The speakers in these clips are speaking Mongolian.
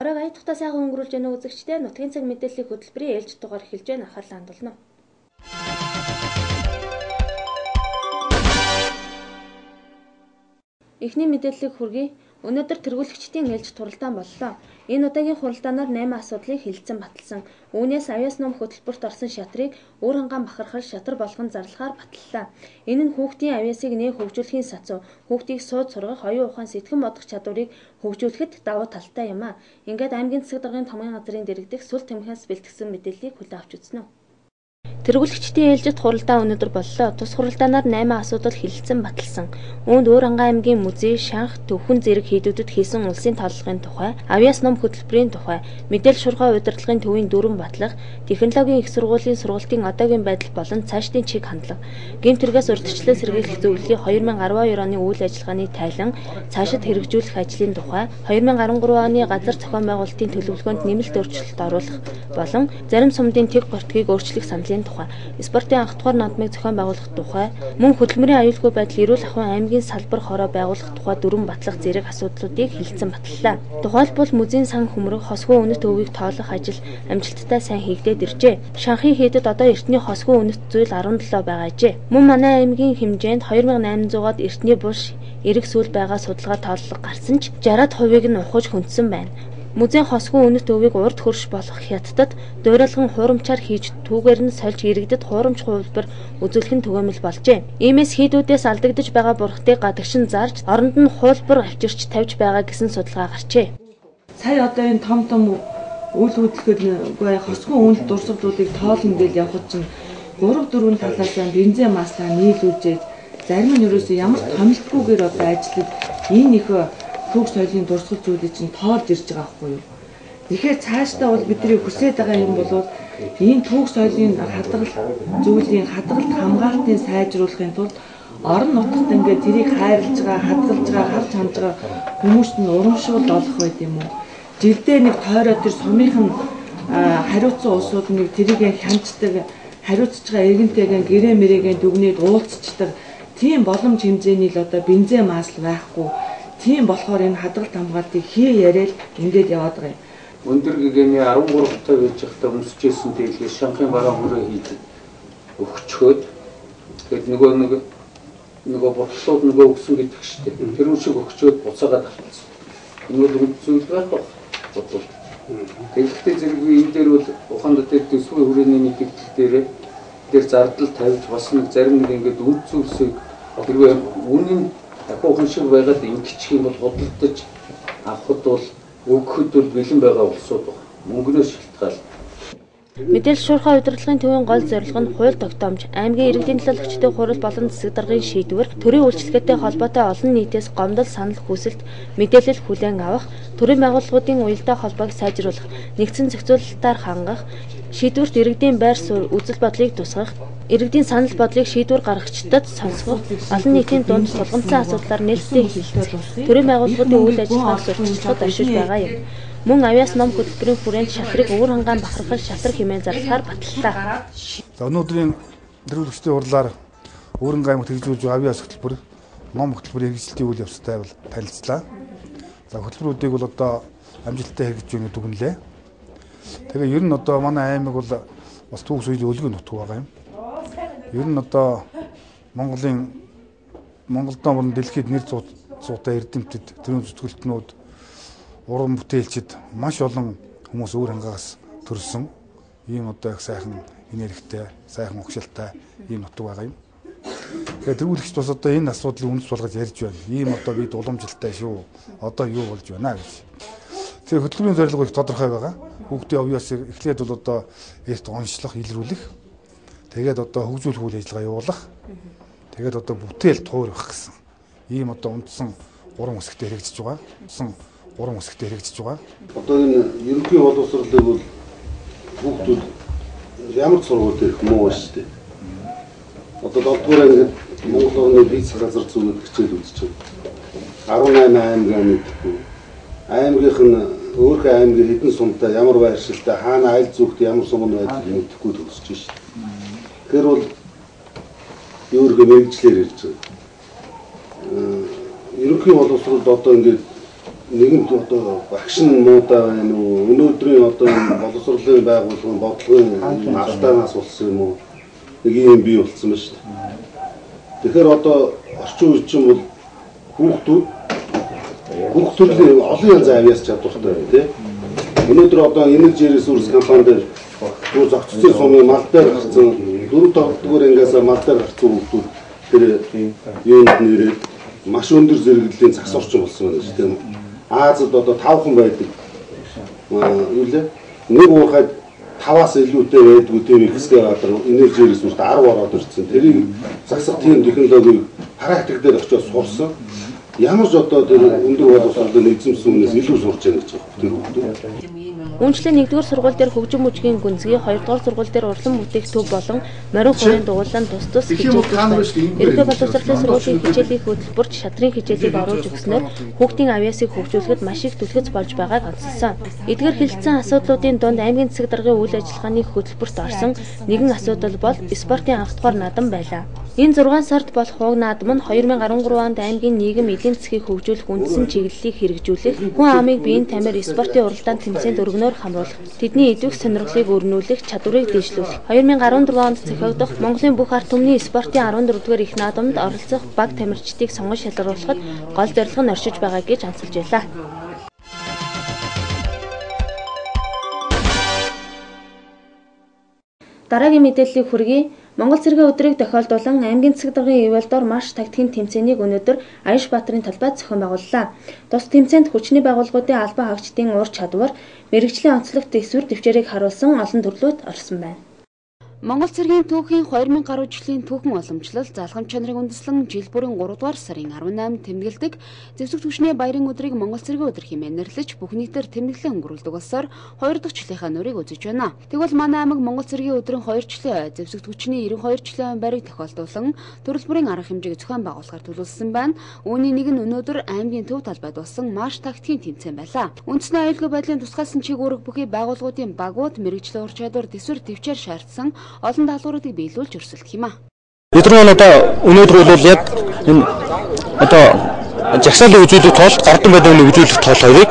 Оройг ая тухтай сайхан өнгөрүүлж байна үзэгчдээ, нутгийн цаг мэдээллийн хөтөлбөрийн ээлжит дугаар эхэлж байна. Анхаарлаа хандуулна. Эхний мэдээллийг хүргэе. Өнөөдөр тэргүүлэгчдийн ээлжит хуралдаан боллоо. Энэ удаагийн хуралдаанаар 8 асуудлыг хэлэлцэн баталсан. Үүнээс авьяас ном хөтөлбөрт орсон шатрыг өөр хангаан бахархал шатар болгон зарлахаар баталлаа. Энэ нь хүүхдийн авьяасыг нээ хөгжүүлэхийн сацуу, хүүхдийг сууд сургах, оюун ухаан, сэтгэн бодох чадварыг хөгжүүлэхэд давуу талтай юм а. Ингээд аймгийн засаг даргын томьёон газрын дэргэдэх сүл тэмхээс бэлтгэсэн мэдээллийг хүлээн авч үзнэ. Тэргүүлэгчдийн ээлжит хуралдаан өнөөдөр боллоо. Тус хуралдаанаар 8 асуудал хэлэлцэн баталсан. Үүнд Уурангай аймгийн музей, Шанх, Төвхөн зэрэг хийдүүдэд хийсэн улсын тооллогын тухай, авьяас ном хөтөлбөрийн тухай, мэдээлэл шуурхай удирдлагын төвийн дүрэм батлах, технологийн их сургуулийн сургалтын одоогийн байдал болон цаашдын чиг хандлага, гэмт хэрэгээс урьдчилан сэргийлэх зөвлөлийн 2012 оны үйл ажиллагааны тайлан, цаашид хэрэгжүүлэх ажлын тухай, 2013 оны газар зохион байгуулалтын төлөвлөгөөнд нэмэлт өөрчлөлт оруулах болон зарим сумдын тэг гортгийг өөрчлөх саналын тухай, спортын анх дугаар наадмыг зохион байгуулах тухай, мөн хөдөлмөрийн аюулгүй байдал, эрүүл ахуйн аймгийн салбар хороо байгуулах тухай дүрэм батлах зэрэг асуудлуудыг хэлэлцэн баталлаа. Тухайлбал музейн сан хөмрөг, хосгүй үнэт өвийг тоолох ажил амжилттай сайн хийгдээд иржээ. Шанхын хийдэд одоо эртний хосгүй үнэт зүйл 17 байгаа ажээ. Мөн манай аймгийн хэмжээнд 2800-аад эртний булш эрэг сүүл байгаа судалгаа тооллого гарсан ч 60-аад хувийг нь ухаж хүндсэн байна. Музейн хосгүй үнэт өвийг урд хөрш болох хятадд дуурайлган хуурамчаар хийж түүгээр нь сольж иргэдэд хуурамч хувилбар үзүүлэх нь түгээмэл болжээ. Иймээс хийдүүдээс алдагдаж байгаа бурхтыг гадагшин зарж оронд нь хуулбар авчирч тавьж байгаа гэсэн судалгаа гарчээ. Сая одоо энэ том том үйл хөдлөхөд хосгүй үнэт дурсгалуудыг тоолно гэж явхад чинь 3 4 талаас нь бензин маслаа нийлүүлжээд зарим нь ерөөсөө ямар томилтгүйгээр одоо ажиллаж энэ их түүх соёлын дурсгал зүйлийг чинь тоолж ирж байгаа байхгүй юу. Тэгэхээр цаашдаа бол бидний хүсэж байгаа юм бол энэ түүх соёлын хадгалт зүйлийн хадгалт хамгаалтын сайжруулахын тулд орон нутгад ингээд тэрийг хайрлаж байгаа, хадгалж байгаа, харж хандж байгаа хүмүүст нь урамшуул олох байд юм уу. Жилдээ нэг тойроо тэр сумынх нь хариуцсан улсууд нэг тэрийг хянчдаг, хариуцж байгаа иргэнтэйгээ гэрээ мэрэгээ дүгнээд уулзчдаг тийм боломж хэмжээний л одоо бензин масл байхгүй. Тийм болохоор энэ хадгалт хамгаалтыг хий яриад ингээд яваад байгаа юм. Өндөр гэгээний 13 тав байж байхдаа өмсөжсэн дээлгээ Шанхын бараан хүрээ хийж өгчхөөд тэгээд нөгөө ботлууд нөгөө өгсөн гэдэг шүү дээ. Тэр үн шиг өгчөөд буцаагаад авчихсан. Энэ бол үнд зүйл байх ба бодвол. Тэгэхдээ зэрэг би энэ дээр бол ухаанд дээр төсвийн хүрээний нэгдэл дээр зардал тавьж бас нэг зарим нэг ингээд үнд зүйлсийг хэрвээ үнэн ахиухан шиг байгаад ингэчих юм бол худалдаж авахд бол өгөхөд бол бэлэн байгаа улсууд баг. Мөнгнөөс шалтгаална. Мэдээлэл шуурхай удирдлагын төвийн гол зорилго нь хууль тогтоомж, аймгийн иргэдийн төлөөлөгчдийн хурал болон засаг даргын шийдвэр, төрийн үйлчилгээтэй холбоотой олон нийтээс гомдол санал хүсэлт, мэдээлэл хүлээн авах, төрийн байгууллагуудын уялдаа холбоог сайжруулах, нэгдсэн зохицуулалтаар хангах, шийдвэрт иргэдийн байр суурь, үзэл бодлыг тусгах, иргэдийн санал бодлыг шийдвэр гаргагчдад сонсгох, олон нийтийн дунд тулгамдсан асуудлаар нээлттэй хэлэлцэх, төрийн байгууллагуудын үйл ажиллагааг сурталчлахад оршиж байгаа юм. Мөн авьяас ном хөтөлбөрийн хүрээнд шатрыг өвөр хангаан бахархал шатар хэмээн зарлахаар баталлаа. За өнөөдрийн тэргүүлэгчдийн хурлаар Өвөрнг аймагт хэрэгжүүлж байгаа авьяас хөтөлбөр, ном хөтөлбөрийн хэрэгжилтийн үйл явцтай бол танилцлаа. За хөтөлбөрүүдийг бол одоо амжилттай хэрэгжиж байна дүгнэлээ. Тэгээ ер нь одоо манай аймаг бол бас түүх соёлын өлгөн нутаг байгаа юм. Ер нь одоо Монголдон болон дэлхийд нэр зуутай эрдэмтэд, төрийн зүтгэлтнүүд, уран бүтээлчид маш олон хүмүүс өвөр хангаагаас төрсөн ийм одоо их сайхан энергитэй, сайхан угшилтай ийм нутаг байгаа юм. Тэгэхээр тэргүүлэгч бас одоо энэ асуудлыг үндэс болгож ярьж байна. Ийм одоо бид уламжилтай шүү. Одоо юу болж байна гэж. Тэгэхээр хөтөлбөрийн зорилго их тодорхой байгаа. Хүүхдийн авьяасыг эхлээд бол одоо эрт онцлох, илрүүлэх. Тэгээд одоо хөгжүүлэх үйл ажиллагаа явуулах. Тэгээд одоо бүтээл туурах гэсэн. Ийм одоо үндсэн гурван хэсэгтэй хэрэгжиж байгаа. Гурван хэсэгтэй хэрэгжиж байгаа. Одоо энэ ерөнхий боловсролыг бол хүүхдүүд ямар ч сургууль дээр муу байна шүү дээ. Одоо 7 дугаар ангид Монгол орны бизнес газар зүйн хичээл үзэж байна. 18 аймгаа мэдхгүй. Аймгийнх нь өөрийнхөө аймгийн хэдэн сумтай, ямар байршилтай, хаана аль зүгт ямар сум нь байдаг мэдэхгүй төгсөж шээ. Тэгэхээр бол өөрийнхөө мэргэжлээр ирж байгаа. Ерөнхий боловсролд одоо ингээд Нэгэнт одоо багш нь муудаа байна уу? Өнөөдрийн одоо боловсролын байгууллагын бодлогын алдаанаас болсон юм уу? Нэг юм бий болсон байна шүү дээ. Тэгэхээр одоо орчин үе чинь бол хүүхдүүд бүх төрлийн олон янзын авиас чадвартай байна тий. Өнөөдөр одоо Energy Resource компани дээр бүр зохицсон сумын мал дээр гарсан 4 5 дугаар ангиас мал дээр гарсан хүүхдүүд тэр юунд нэрээд маш өндөр зэрэглэлийн загас орчин болсон байна шүү дээ. Азад одоо 5 хүн байдаг. Юу лээ? Нэг уурхайд 5-аас илүүтэй байдгүй тийм их хэсгээ газар Energy Resource 10 ороод ирсэн. Тэрийг засах тийм технологиг практик дээр очиод сурсан. Ямар ч одоо тэр өндөр боловсролын эзэмсэн хүнээс илүү сурж яах гэж байгаа тэр хүүхдүүд. Үүнчлэн 1-р сургууль дээр хөгжим бүжгийн гүнзгий, 2-р сургууль дээр урлан бүтээх төв болон морин хувийн дугуйлан тус тус хичээлүүд байна. Ерөнхий боловсролын сургуулийн хичээлийн хөтөлбөрт шатрын хичээлийг оруулж өгснөөр хүүхдийн авьяасыг хөгжүүлэхэд маш их түлхэц болж байгааг онцлсон. Эдгээр хэлэлцсэн асуудлуудын дунд аймгийн засаг даргын үйл ажиллагааны хөтөлбөрт орсон нэгэн асуудал бол спортын анхдугаар наадам байлаа. Энэ 6 сард болох уг наадам нь 2013 онд аймгийн нийгэм эдийн засгийг хөгжүүлэх үндсэн чиглэлийг хэрэгжүүлэх, хүн амыг биеийн тамир спортын уралдаан тэмцээнд өргөнөөр хамруулах, тэдний идэвх сонирхлыг өрнүүлэх, чадварыг дэвшлүүлэх. 2014 онд зохиогдох Монголын бүх ард түмний спортын 14-р их наадамд оролцох баг тамирчдыг сонгон шалгаруулахад гол зорилго нь оршиж байгаа гэж онцолж байлаа. Дараагийн мэдээллийг хүргэе. Монгол цэргийн өдрийг тохиолдуулан аймгийн засаг даргын ивэлдор марш тактикийн тэмцээнийг өнөөдөр Аяш Баатарын талбайд зохион байгууллаа. Тус тэмцээнд хүчний байгууллагуудын албан хаагчдын ур чадвар, мэргэжлийн онцлог төсвөр төвчээрийг харуулсан олон төрлүүд орсон байна. Монгол цэргийн түүхийн 2000 гаруй жилийн түүхэн уламжлал залхам чанарыг үндэслэн жил бүрийн 3 дугаар сарын 18-нд тэмдэглэдэг зэвсэг түвшний баярын өдрийг Монгол цэргийн өдөр хэмээн нэрлэж бүх нийтээр тэмдэглэн өнгөрүүлдэг болсоор 2 дахь жилийнхаа нүрийг үзэж байна. Тэгвэл манай аймаг Монгол цэргийн өдрийн 2 жилийн ой зэвсэг түвшний 92 жилийн байрыг тохиолдуулан төрөл бүрийн арга хэмжээг зохион байгуулахаар төлөвлөсөн байна. Үүний нэг нь өнөөдөр аймгийн төв талбайд болсон марш тактикийн тэмцээн байлаа. Үндэсний аюулгүй байдлын тусгаасан чиг үүрэг бүхий байгууллагуудын багууд мэргэжлийн ур чадвар төсвөр төвчээр шаардсан олон даалгавруудыг биелүүлж өрсөлдөх юм а. Бид нар одоо өнөөдөр бол яг энэ одоо жагсаалын үзүүлэх тоол, гардан байдлын үзүүлэх тоол хоёрыг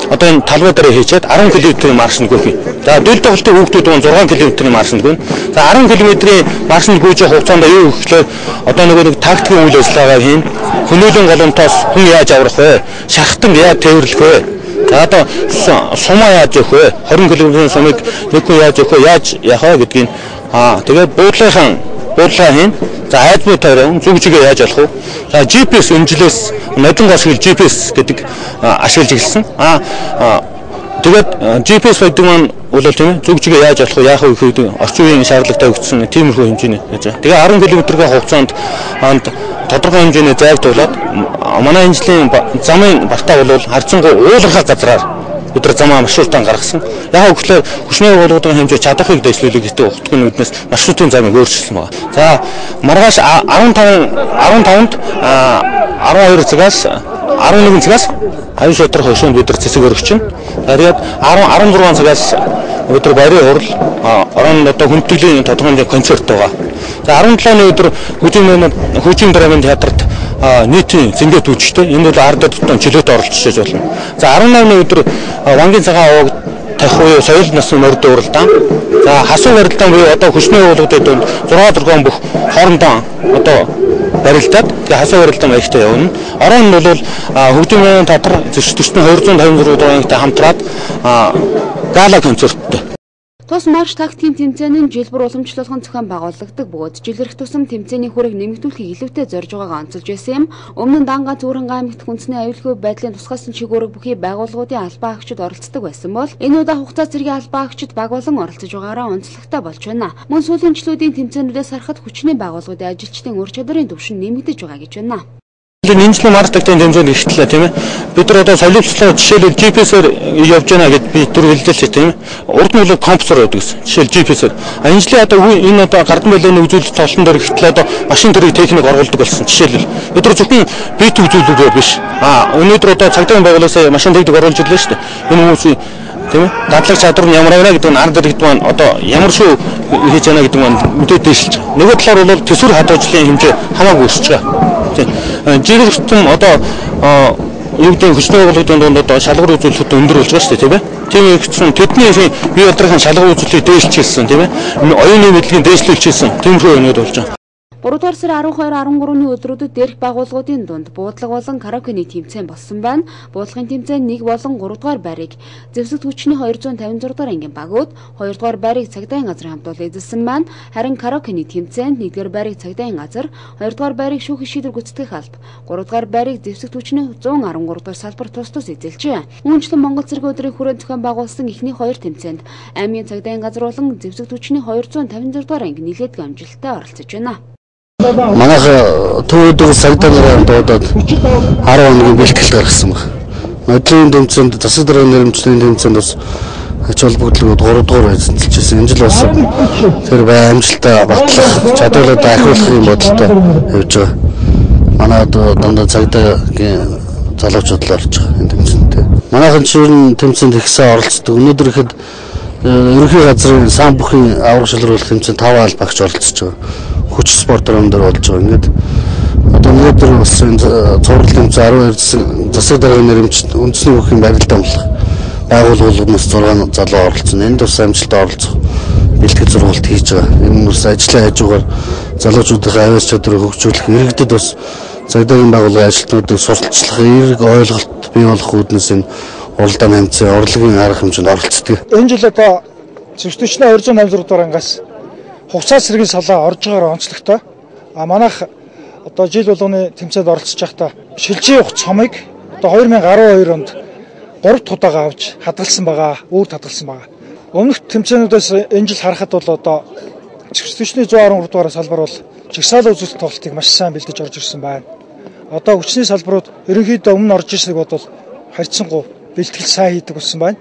одоо энэ талбай дээр хийчихэд 10 км-ийн марш нь гүйх. За дөл тоглолтын хүүхдүүд нь 6 км-ийн марш нь гүйнэ. За 10 км-ийн марш нь гүйж явах хугацаанд юу гэхлээр одоо нөгөө нэг тактикийн үйл ажиллагаа хийн. Хөнөөлийн голомтоос хүн яаж аврах вэ? Шахтан яаж тээвэрлэх вэ? За одоо сумаа яаж өгөх вэ? 20 км-ийн сумыг нэг хүн яаж өгөх вэ? Яаж явах вэ гэдгийг тэгээд буудлаа хийн. За айдмуу тойрон зүг чигээ яаж олох вэ? За GPS өмжлөөс нодон гол шиг GPS гэдэг ашиглаж эхэлсэн. Тэгээд GPS гэдэг маань бол тийм ээ зүг чигээ яаж олох вэ? Яах вэ гэдэг орчин үеийн шаардлагатай өгсөн тиймэрхүү хэмжээний яаж. Тэгээ 10 км-ийн хугацаанд тодорхой хэмжээний зайг туулаад манай энэ жилийн замын бартаа бол харьцангуй уулархай газраар бид нар замаа маршрутаа гаргасан. Яг гэвэл хүчний байгууллагын хэмжээ чадахыг дэвшлүүлэх гэдэг утгын үүднээс маршрутын замыг өөрчилсөн байна. За маргааш 15-нд 12 цагаас 11 цагаас аюул шудрах хөшөөнд бид нар цэцэг өргөж чинь. Тэгээд 16 цагаас бид нар баярын хурал орон одоо хүндэтгэлийн тодорхой хэмжээний концерт байгаа. За 17-ны өдөр хөгжим драмын театрт нийтийн зингээ түүжтэй. Энэ бол ард дотн чөлөөт оролцож болно. За 18-ны өдөр Вангийн цагаан овог тавих буюу соёл насны морьд уралдаан. За хасуу барилдаан буюу одоо хүчний байгууллагуудын дунд 6 бүх хоорондоо одоо барилдаад тэгээ хасуу барилдаан маягтай явна. Орон нь бол хөгжмийн театр зөрчилдөөрчний 256 дугаар ангитай хамтраад гала концерттэй. Тус марш тактикийн тэмцээн нь жил бүр уламжлалгын зохион байгуулагддаг бөгөөд жилэрх тусам тэмцээний хүрэг нэмэгдүүлэхийг илүүтэй зорж байгаагаа онцолж байсан юм. Өмнө нь Данга Зүрхэнгэ аймагт үндэсний аюулгүй байдлын тусгаасан чиг үүрэг бүхий байгууллагуудын албан хаагчид оролцдог байсан бол энэ удаа хугацаа зэргийн албан хаагчид баг болон оролцож байгаараа онцлогтой болж байна. Мөн сүүлийн жилүүдийн тэмцээнүүдээс харахад хүчний байгууллагуудын ажилчдын ур чадварын түвшин нэмэгдэж байгаа гэж байна. Энэ жилийн марш тактикийн тэмцээнд ихтлээ тийм ээ. Бид нар одоо солилцлоо жишээлбэл GPS-ээр явж байна гэд би түр хэллээ л тийм ээ. Урд нь бол компьютер байдаг гэсэн. Жишээл GPS-ээр. А энэ жилийн одоо энэ одоо гардан байлын үзүүлэлт толон дээр ихтлээ одоо машин төрийн техник оруулдаг болсон. Жишээлбэл бид нар зөвхөн бит үзүүлэлтээр биш. Өнөөдөр одоо цагдаагийн байгууллагаас машин техник оруулж ирлээ шүү дээ. Энэ хүмүүсийн тийм ээ. Дадлаг чадвар нь ямар байна гэдэг нь ард иргэд маань одоо ямар шүү хийж байна гэдэг маань мэдээ дэвшилж байгаа. Нөгөө талаар бол төсвөр хадгалжлын хэмжээ хамаагүй өсөж байгаа. Жирэгтэн одоо юу гэдэг хүчний байгууллагын дунд одоо шалгуур үзүүлэлт өндөр болж байгаа шүү дээ, тийм ээ. Тийм ихсэн тэдний бие бадрахын шалгуур үзүүлэлтийг дээшлүүлсэн, тийм ээ. Оюуны мэдлэгийг дээшлүүлчихсэн. Тиймэрхүү юмнууд болж байгаа. 3 дугаар сарын 12 13-ны өдрүүдэд дээрх байгууллагуудын дунд буудлага болон караокены тэмцээн болсон байна. Буудлагын тэмцээн 1 болон 3 дугаар байрыг зэвсэг хүчний 256 дугаар ангийн багууд, 2 дугаар байрыг цагдаагийн газрын хамт олон эзэлсэн байна. Харин караокены тэмцээнд 1 дугаар байрыг цагдаагийн газар, 2 дугаар байрыг шүүхийн шийдвэр гүйцэтгэх алба, 3 дугаар байрыг зэвсэг хүчний 113 дугаар салбар тус тус эзэлжээ. Үүнчлэн Монгол цэргийн өдрийн хүрээнд зохион байгуулсан эхний 2 тэмцээнд аймгийн цагдаагийн газар болон зэвсэг хүчний 256 дугаар анги нилээдгүй амжилттай оролцож байна. Манайх төвөдөг цагдаа нарын дуудаад 10 хоногийн бэлтгэл гаргасан баг. Нодлын тэмцээнд засаг даргын нэрмжлийн тэмцээнд бас ач холбогдлогод 3 дугаар эзэлжсэн. Энэ жил бас тэр бай амжилтаа батлах, чадвараа дахиулах юм бодолтой явж байгаа. Манай дандаа цагдаагийн залуучууд л орж байгаа энэ тэмцээнд. Манайхан чинь тэмцээнд их сайн оролцдог. Өнөөдөр ихэд ерөнхий газрын сан бүхийн авраг шалруулах тэмцээнд 5 аал багч оролцож байгаа. Хүч спортоор өндөр болж байгаа. Ингээд одоо өнөөдөр бас энэ цуврал тэмцээн 12 засаг даргын нэрмж үндэсний бүхийн барилдаан болох байгууллагууд 6 залуу оролцсон. Энд бас амжилттай оролцох бэлтгэл сургалт хийж байгаа. Энэ бас ажлын хажуугаар залуучуудын авиас чадварыг хөгжүүлэх, иргэдэд бас цагдаагийн байгууллагын ажилтнуудыг сурталчлах, эерэг ойлголт бий болох үүднээс энэ уралдаан хэмцээ, урлагийн арга хэмжээнд оролцдог. Энэ жил одоо зэвсэгчний 286 дугаар ангиас хугацаа сэргийн салаа орж байгаагаар онцлогтой. А манайх одоо жил болгоны тэмцээнд оролцож байхдаа шилжийн ухц хомыг одоо 2012 онд 3 дахь удаага авч хадгалсан байгаа, үүрд хадгалсан байгаа. Өмнөх тэмцээнүүдээс энэ жил харахад бол одоо зэвсэгчний 113 дугаар салбар бол жигсаал үзүүлэлт тоглолтыг маш сайн бэлдэж орж ирсэн байна. Одоо хүчний салбарууд ерөнхийдөө өмнө орж ирснийг бодвол харьцангуй бэлтгэл сайн хийдэг болсон байна.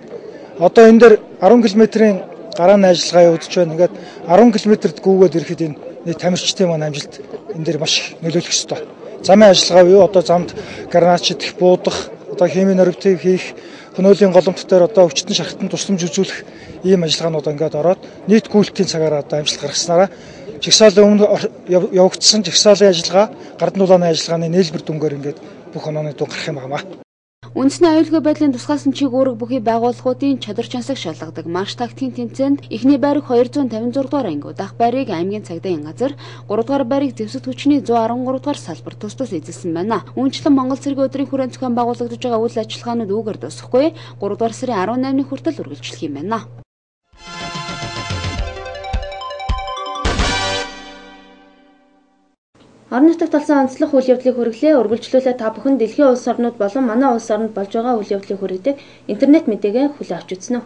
Одоо энэ дээр 10 км-ийн гарааны ажиллагаа явагдаж байна. Ингээд 10 км-д гүйгээд ирэхэд энэ нийт тамирчдын маань амжилт энэ дээр маш их нөлөөлөх ёстой. Замын ажиллагаа буюу одоо замд гранат шидэх, буудах, одоо химийн норвтив хийх, хөнөөлийн голомт дээр одоо өвчтөн шархтан тусламж үзүүлэх ийм ажиллагаанууд ингээд ороод нийт гүйлтийн цагаараа одоо амжилт гаргаснараа жигсаалын өмнө явагдсан жигсаалын ажиллагаа, гардан дулааны ажиллагааны нийлбэр дүнгээр ингээд бүх онооны дүн гарах юм байна. Үндэсний аюулгүй байдлын тусгаасан чиг үүрэг бүхий байгууллагуудын чадвар чансаг шалгадаг марш тактикийн тэмцээнд эхний байрыг 256 дугаар анги, дах байрыг аймгийн цагдаагийн газар, 3 дугаар байрыг зэвсэг хүчний 113 дугаар салбар тус тус эзэлсэн байна. Үүнчлэн Монгол цэргийн өдрийн хүрээнд зохион байгуулагдаж байгаа үйл ажиллагаанууд үүгээр дуусахгүй 3 дугаар сарын 18-ны хүртэл үргэлжлэх юм байна. Орон нутагт болсон онцлог үйл явдлыг хүргэлээ. Үргэлжлүүлээ та бүхэн дэлхийн улс орнууд болон манай улс оронд болж байгаа үйл явдлыг хүргэдэг интернет мэдээгээ хүлээн авч үзнэ.